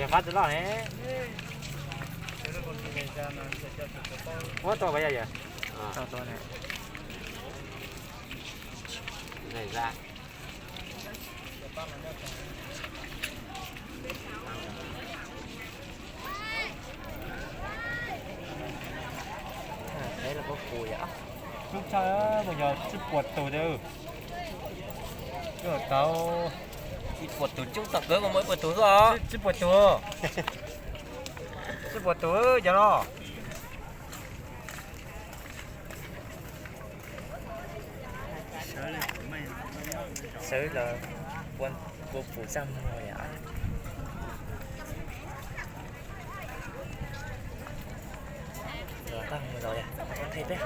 Yog qab tsis loj ne. Muab tau pas yog yog. Zais zais. Peb los kuj pus yom. Coob tshaj, kuv yog tsib puas tug thiab. Coob tau. Ib puas tug coob tau kawg, kuv muaj ib puas tug xwb os. Tsib puas tug. Tsib puas tug cov no. Sawv los ua, ua pum txaj muag yom. Los tag mus los yom, ua thej peb.